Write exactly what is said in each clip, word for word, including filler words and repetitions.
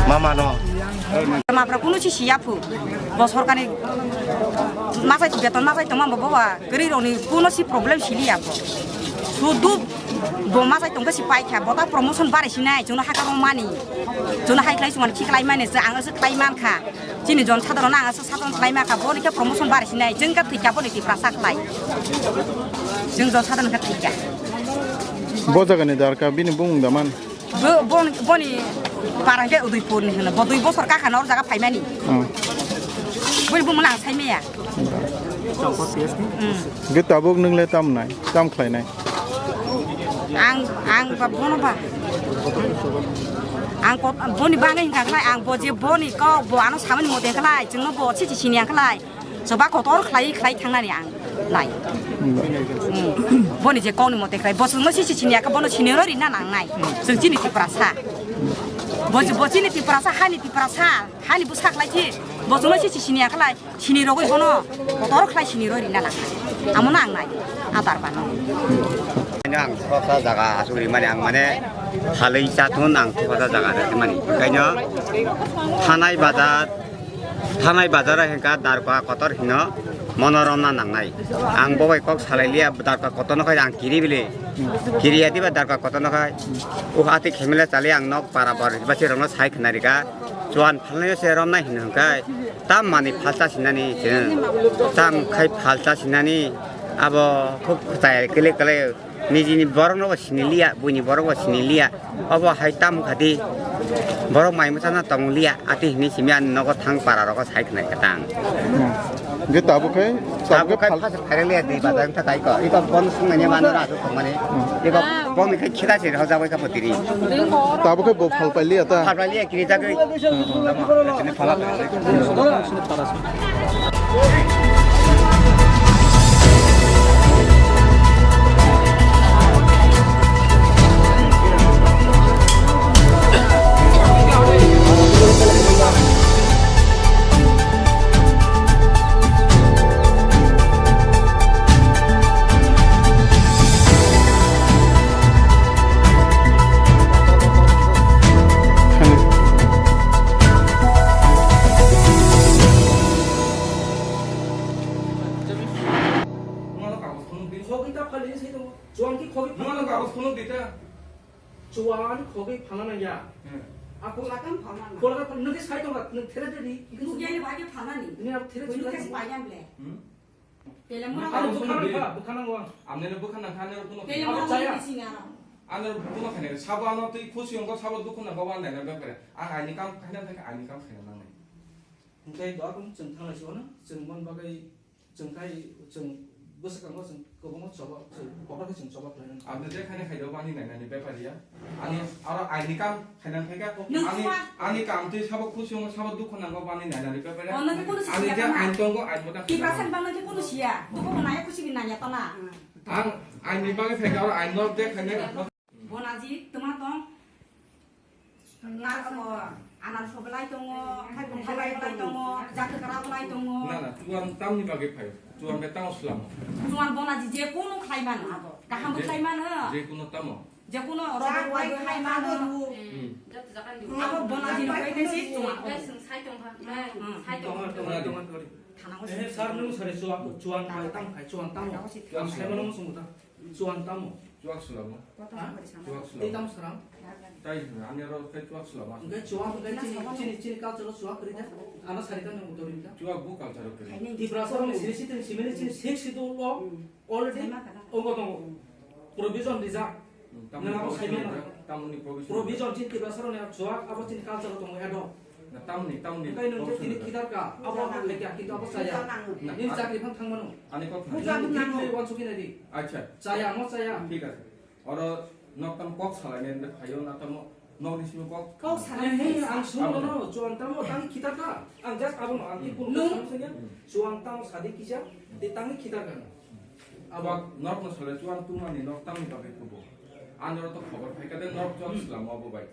Mama no. Mapra kuno si siya phu. Bo sorkani masai beton masai tongma bo ba kwrwi rokni kuno si problem sili ya bo. Sudu bo masai tongkha si paikha, bo ta promotion bare sinai, chwngno hakha rwmani. Chwngno hai khlai chwngmani khiklai mani, ang aswk khlai mankha. Chini jon sadharano ang aswk sadharan khlai mankha, boni khe promotion bare sinai, chwng kha thwikha boni Tiprasa khlai. Chwng jon sadharan kha thwikha. Bo jagani darka bini bumung da man? Bo, bon, boni parang khe Udaipur ni hwno. Bo dui bosor kakha no or jaga phaimani. Hmm. Boni bumung ang sai maya. Hmm. Ge tabuk nwng le tam nai, tam khlai nai? Ang, ang ba bono ba. Ang kot, boni bagwi hingka khlai, ang bo je boni kok, bo ano samani mote khlai, chwngno bo chichi sini ang khlai. Soba kotor khlai, khlai thangnani ang nai. Hmm. Hmm. Boni je kokni mote khlai, bo chwngno chichi sini aka, bono sini rori na nang nai. Chwng chini Tiprasa. Bo, bo chini Tiprasa, hani Tiprasa, hani bwsa khlai si. Bo chwngno chichi sini ang khlai. Sini rogwi bono kotor khlai sini roi rina nang. Amo nang nai. Adar bano. Ini ang thoksa jaga asuk rimani ang mane halai chatun ang thoksa jaga rimani. Kaino thanai bazar, thanai bazar hengka darka kotor hino monorom na nangnai. Ang bobai kok salai liya darka kotor no khai ang kiri bili. Kiri ya diba darka kotor no khai. Uh ati khemile chali ang nok para bor basi rongno sai khnarika. Chuan phalnaio se romnai hino hwnkhe. Tam manwi phalsa sinani chwng, tam khai phalsa sinani, abo khub kwchai kwlwi kwlwi nijini borokno bo siniliya, buini borok bo siniliya, obo hai tam khadi borok mai mwchana tongliya, ati hinwi simi ani nogo thang para rogo sai khwnai khe tang. Hmm. Ge tabuk khai, tabuk khai phasa phairaliya di bazar wngkha tai ko, iko bon swngnani mano ra asuk thangmani, iko bon khai khita se rojak bai kha phatiri. Tabuk khai bo phalpailiya ta? Phalpailiya kiri jagwi. Chuan ki khogwi phano nang kagos phunuk di ta. Chuan khogwi phano nang ya. Hmm. Ako lakam phano nang. Kolaka phano nang sai tong nang there de di. Nugya ni bagi phano ni. Ni abo there. Nugya si payam le. Hmm. Tele mura. Ano bukha nang kha, bukha nang wa. Amne no bukha nang kha, ano kuno. Tele mura chaya. Ano kuno khane sabo ano tei khusi ongko sabo dukhu nang kha wan nang bepare. Ang ani kam khane thang ani kam khane nang nai. Hingkai do akung chwng thanglai si ono chwng mon bagwi. Chwng khai, chwng bwswkango chwng kwbangma choba, chwng kotor khe chwng choba khlainani. Ang je khaina khaida bani nainani bepari ya. Ani aro aini kam khaina khaika. Nung ani, ani kam tei sabo khusi wngo, sabo dukhu nango bani nainani bepari ya. Oh, nung khe kunu siya. Ani je ain tongo, ain motan khaina. Tiprasa ni bang nung khe kunu siya. Dukhu bo naya khusi ni naya tona. Ang aini bagwi khaika aro ain no je khaina. Bonaji, twma tong. Nga, o, anan soblai tongo, hai bwthai bai bolai tongo, jakra bolai tongo. Na, na, chuan tamni bagwi phai. Chuan be tamo swlamo. Chuan bonaji je kunu khlai mano abo. Kaham bo khlai mano. Je kunu tamo. Je kunu rogo rogo khlai mano. Hmm. Abo bonaji no khlai si chuan. Bai sung sai tong kha, bai, hmm, sai tong kha. Tong, tong, tong, tong. Thana ko eh, sir, nung sari chuan, chuan bai tam khai, chuan tamo. Chuan sai mano sung ta. Chuan tamo? Chuak swlamo. Ha? Chuak swlamo. Tei tamo sara? Tai hwnwi, ani aro khe chuak swlamo. Hwnkhe chuak hwnkhe chini, chini, chini culture-o chuak kwrwi kha. Ano sari tamo motor hwnkha. Chuak bo culture-o kwrwi. Tiprasa rokni siri sitini simini chini sixth schedule-o already tongo tongo. Provision rijak. Hmm, tamo nang abo saimano. Tamoni provision. Provision chini Tiprasa rokni chuak abo chini culture-o tongo edo. Na tamni, tamni. Hwnkhe nwng khe tini khitar kha, abo ang lekha, kintu abo chaya. Na, nini chakri phano thang mano. Ani kok thang. Nini uansukhi nai di. Acha. Chaya, mo chaya. Thik ache. Oro nok tam kok salai nai, nde phaio na tamo nokni simi kok. Kok salai nai. Ang sung mano, chuan tamo, tang khitar kha. Ang just abo no, ang kunu kok sung sung ya. Chuan tamo sadi kisa, tei tangni khitar kha no. Abo nok no salai chuan tungmani nok tamni bagwi kubo. Ani oro to khobor phai kha de, norok chuak Hmm. swlamo abo bai.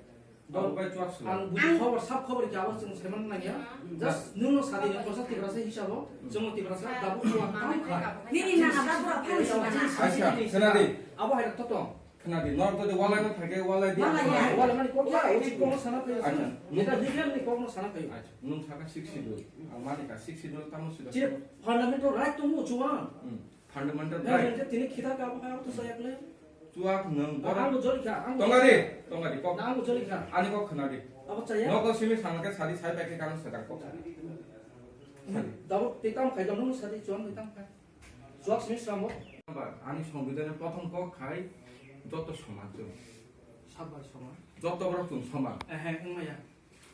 Dol. Abo bai chuak swlamo. Ang buji Ang khobor, sab khobor khe abo chwng saiman nangya. Hmm. Just nwng no sadi ni kosa Tiprasa hisabo, Hmm. chwng Tiprasa dabu chuak tang kha. Nini nana dabu rok phai sima na. Acha, khna di. Abo hai rok to tong. Khna di, norok jodi walai no thake, walai di. Walai ya. Walai mani kok ya, uchi kok no sana phaio. Acha. Neta legal ni kok no sana phaio. Acha, nwng saka sixth schedule. Ang mani kha sixth schedule tamo sida. Chini fundamental right tongo chuak. Hmm. Fundamental Nang right. Nang tini khita ka abo hai to saya kle. Chuak nwng Ang borok. Bo joli kha, ang bo Tongari, tongari kok. Ang bo joli kha. Ani kok khna di. Abo chaya? Nogo simi sana khe sadi sai pai khe kano sedang kok. Sadi. Dabo te tam khai dong sadi chuak te tam khai. Chuak simi sramo. Ani songbidan ni prothom kok khai joto soman chwng. Sabai soman. Joto borok chwng soman. Eh, eh, wngmaya.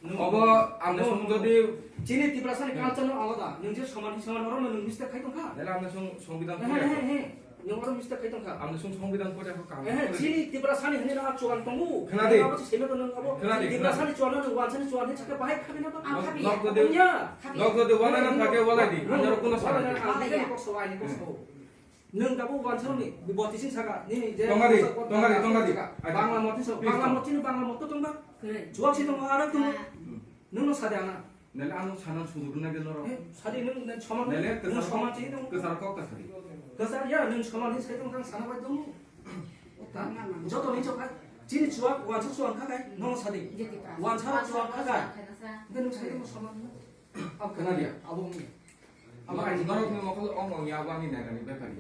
Obo ang no, song no, jodi chini Tiprasa ni Hmm. culture no alada. Nwng je soman hi soman oro nwng mistake khai tongkha. Nela ang no song songbidan He, he, he, he. Nwng oro mistake khai tongkha. Ang no song songbidan pore ko kam. He, he, chini Tiprasa ni hwnwi na chuan tongo. Khna di. Nwng abo se seme to nwng abo. Khna di, Tiprasa khna di. Ni chuan nwng wansa ni chuan ni chakhe bahai khabi na ba. Ang khabi. Nok jodi, Iya. Khabi. Nok jodi walai na thake walai di. Ang oro kuno sa. Ang Walai di ya. Kok so, ang kok so. Nwng tabuk wansa ni, bo tising saka, nini je Tongari, tongari, tongari. Bangla mot ni so, Please, Bangla tong. Mot ni, Bangla mot to tongba. Correct. Juak si tong, arok tong. Ah. Hmm. Nwng no sadi ana. Nele ano sana sudur na gelo ro. Eh, sadi nwng, nwng soman, Nele nwng kesar soman kok, chi tong. Kesar kok ta sadi. Kesar ya, nwng soman ni sai tong kang sana bai tong. Ota, joto ni chok hai. Chini chuak, wansa chuak kha kai, nwng sadi. Jeti pra. Wansa chuak kha kai. Nwng sai tong soman. Abo khna dia. Abo wngya. Abo Norok, kaisa norok ni mokol ong ong ya, abo ani nairani bepari.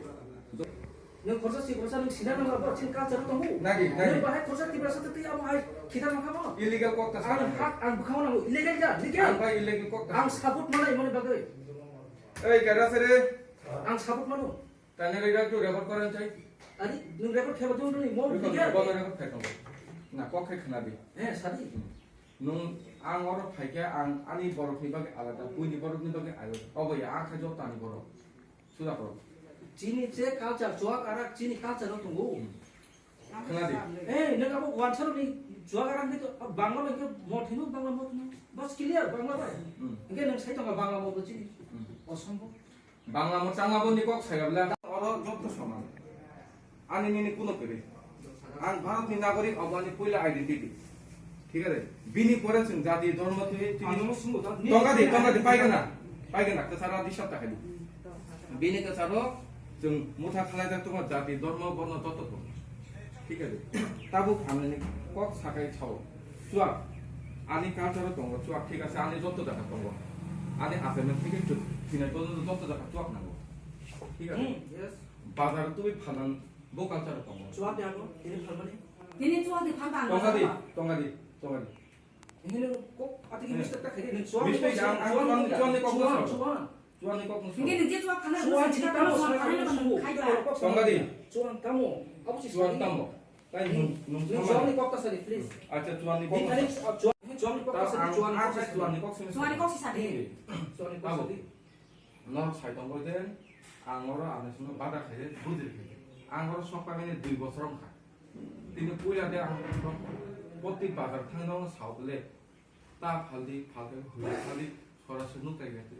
Nwng khorsa Tiprasa nwng sina nang abo chini culture tongo. Nagi, nagi. Nwng bahai khorsa Tiprasa twi abo hai khita nang kha bo. Illegal kok ta Ang sana. Hak ang bwkhao nango. Illegal ya, legal. Ang bai illegal kok ta Ang sana. Support manai mani bagwi. Ei, kera sere. Ang support mano. Tani record to record koran chai. Ani, nwng record kheba dong dong mo Record, legal. Bono record khai tong. Na kok khai khna di. Eh, sadi. Hmm. Nwng ang oro phaikha, ang ani borokni bagwi alada, buini borokni bagwi alada. Obo ya, ang khe joto ani borok. Suda borok. Chini je culture, chuak arak chini culture no tongo. Hmm. Khna di. Eh, nwng abo wansa rokni chuak arak ni to, Bangla bai khe mot hino, Bangla mot hino. Bas clear, Bangla bai. Hmm. Hingke nwng sai tongo Bangla mot bo chini. Hmm. Osombo. Bangla mwchang abo ni kok saya bwle oro joto soman. Ani nini kuno kwrwi. Ang Bharat ni nagorik, obo ani puila identity. Thik ase? Bini pore chwng jati, dhormo twi, twi Ang no swngo da, ni Tongadi, tongadi, paigana. Paigana, kwcharo di sapta khali. Bini kwcharo chwng motha khlaijak tongo jati, dhormo, borno, joto tongo. Thik ase? Tabuk ang nini kok sakai sao. Chuak. Ani culture o tongo chuak, thik ase, ani joto jaga tongo. Ani achaimani theke chuk, sinai porjonto joto jaga chuak nango. Thik ase? Hmm, yes. Bazar twi phanan bo culture o tongo. Chuak ya bo, ini phalmani. Nini chuak di phalba ang Tongadi, tongadi, tongadi. Ini lo kok ati ki Hmm. mistake ta khaidi, ini chuak Mistake ni ang, ang chuak chuak ni, ni chuak ni kok chuak, no chuak. Chuak ni kok no Hingke chuak. Nung je chuak khana Chuak rung ni sini tamo, tamo chuak khana chuak ni nang tamo. Khai da. Tongadi. Chuak tamo. Abo si Chuak sari. Tamo. Tai nung, nung Nung sama. Chuak ni kok ta sari, please. Acha, chuak ni kok Ni khani, sama. Ah, chuak, chuak ni kok ta Ta sari, ang, chuak ni kok ang ta sari. Chuak ni kok sini Chuak ni sari. Kok si sari. Chuak ni kok Abo. Sari. Nor sai tong boi den, ang oro ang sino bada khai de, bujir khai de. Ang oro sok pagani dui bosor wngkha. Tini puila de ang boti bazar thang no sao bole. Ta phaldi, phaldi, hula phaldi, sora se nuk tai gati.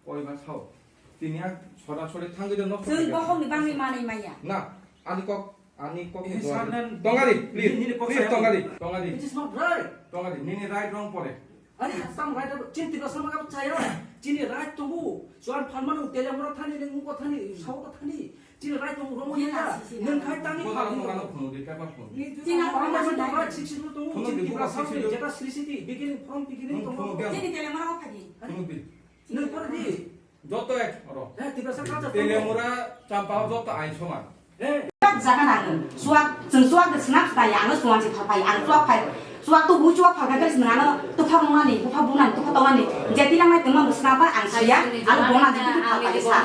Koi ma sao. Tini ang sora sori thangwi de nok Chwng bokhokni bangwi manwi maya. Na, ani kok, ani kok Eh, ni sir, duari. Nan Tongari, please, nini kok please, saya. Tongari, Tongari. It is not right. Tongari, nini right wrong pore. Ani sam right abo, chini Tiprasa ma abo chaya. Chini right tongo. Chuan phalmano, Telemura thani, Lengmukho thani, Saoka thani. Chini right tongo, romo Nini ya. Nasi sini. Nung khai tani Bola phaldi tongano no. Phunudi, kaipa phunudi. Chini Phalmano phunudi. Tongma sixty two tongo, Phunudi, chini Tiprasa sixty two. Jeta sri siti, beginning from beginning Nung tongo. Phunudi. Chini Telemura phadi. Phunudi. Nung pore di. Joto ek oro. Eh, Tiprasa culture tongo. Telemura, Champao joto ain soman. Eh. Jaga nango. Chuak, chwng chuak de swnam swnai, ang no chuan si phalpai, ang chuak phai. Chuak to bu chuak phalkai khe swnam ano, to phak nani, bu phak bu nani, to phak tong nani. Je tilang nai tongma bo swnam pa ang siya, ang bona di tu phalpai sa.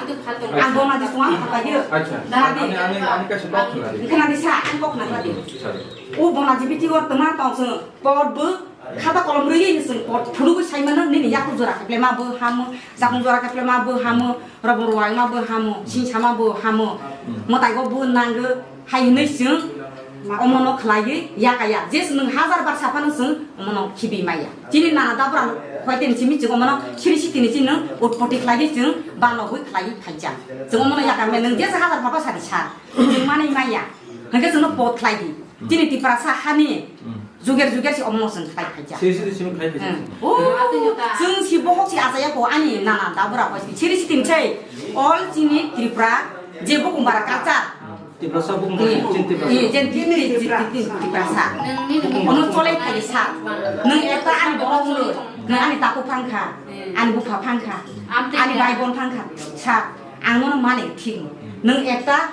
Ang bona di chuan phalpai yo. Acha. Dana di. Ani, ani, ani kaisa kok khna di. Khna di sa, ang kok khna di. Sorry. O bona di biti o tongma tong chwng. Pot bo khata kolom rwi ni chwng pot phunugwi sai mano, nini yakung jora khe plema bo hamo, jakung jora khe plema bo hamo, robo rwai ma bo hamo, singsa ma bo hamo, mwtai go bo nango, hai hwnwi chwng omono khlaiwi yakaya. Je chwng nwng hajar bar sa phano chwng omono khibi maya. Chini nana dabra hoi tini simi chwng omono siri sitini chini utpoti khlaiwi chwng banogwi khlaiwi phaijak. Chwng omono yakar maya, nwng jesa hajar phano sadi sa, chwng manwi maya. Hwnkhe chwngno pot khlai di. Chini Tiprasa hani juger juger si omno seng khai khai ja. Siri siri simi khai khai. Hmm. Oh, chwng si bohok si acha ya ko ani nana dabra ko si siri si tim chai. All chini Tripura je bukum bara kacha. Tiprasa bukum. Hmm. Chini Tiprasa. Hmm, jen chini Tiprasa. Ono chole khai sa. Nung eta ani bohok lo. Nung ani taku phangkha. Ani bupha phangkha. Ani bai bon phangkha. Sa. Ang nono mani thik. Nwng ekta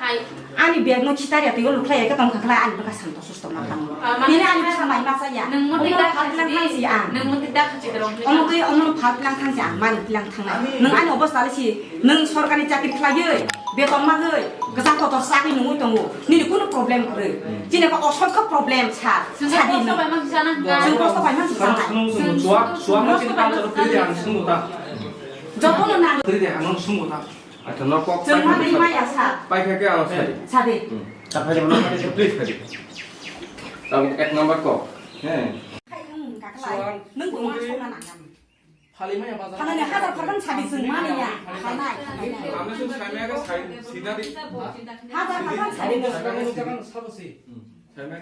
ani bag no khitar ya twi o lukhlai ya khe tong kha khlai ani bwkha santo susto ma kha. Nini ani bwkha mai ma cha ya. Nwng mo twi da kha si ang. Nwng mo twi da kha si drong. Omo twi omo no phal tlang thang si ang mani tlang thang nai. Nwng ani obostha le si nwng sorkar ni chakri khlai oi beton ma oi kwchang kotor chakri nungwi tongo. Nini kunu problem kwrwi. Chini ko osol khe problem sa. Sadi nwng. Bai ma si sana. Chwng kosto bai ma si sana. Nwng chwa chwa ma chini kam chalo kri de ang sung ta. Joto no nang. Kri de ang sung ta. Acha, no kok. Chwng ma bai ma ya sa. Pai kha khe ano sadi. Sadi. Hmm. Ta phai ma no please sadi. Tabuk ek number kok. He. Khai nwng ka khlai. Nwng bo ma song na nang. Phali ma ya bazar. Phali ne hazar pharkhan sadi chwng ma ne ya. Khanai, khanai. Ano sung sai ma ga sai sida di. Hazar pharkhan sadi. Sabo si. Hmm. Sai ma